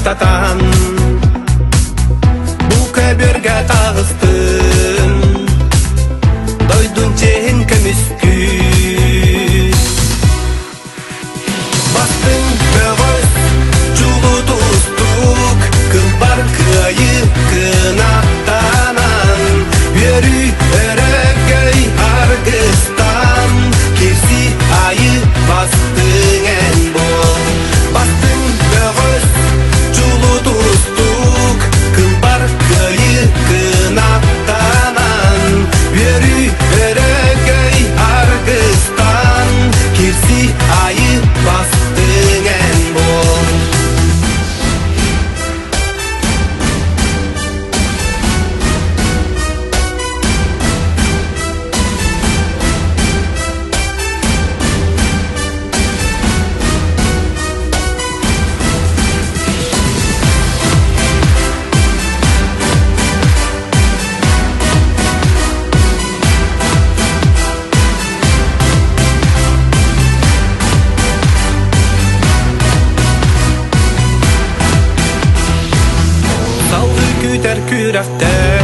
ааттатан Бу көбүөргэ таҕыстын Дойдун чиэһин көмүскүү Бастыҥ бөҕөс чулуу тустуук Кылбар кыайыы кынаттанан Үөрүү өрөгөй аргыстан Кирси айы бастыҥ эн буол Бастыҥ бөҕөс чулуу тустуук Кылбар кыайыы кынаттанан Үөрүү өрөгөй аргыстан Кирси айы бастыҥ эн буол. Салгыы күүтэр күрэхтэр.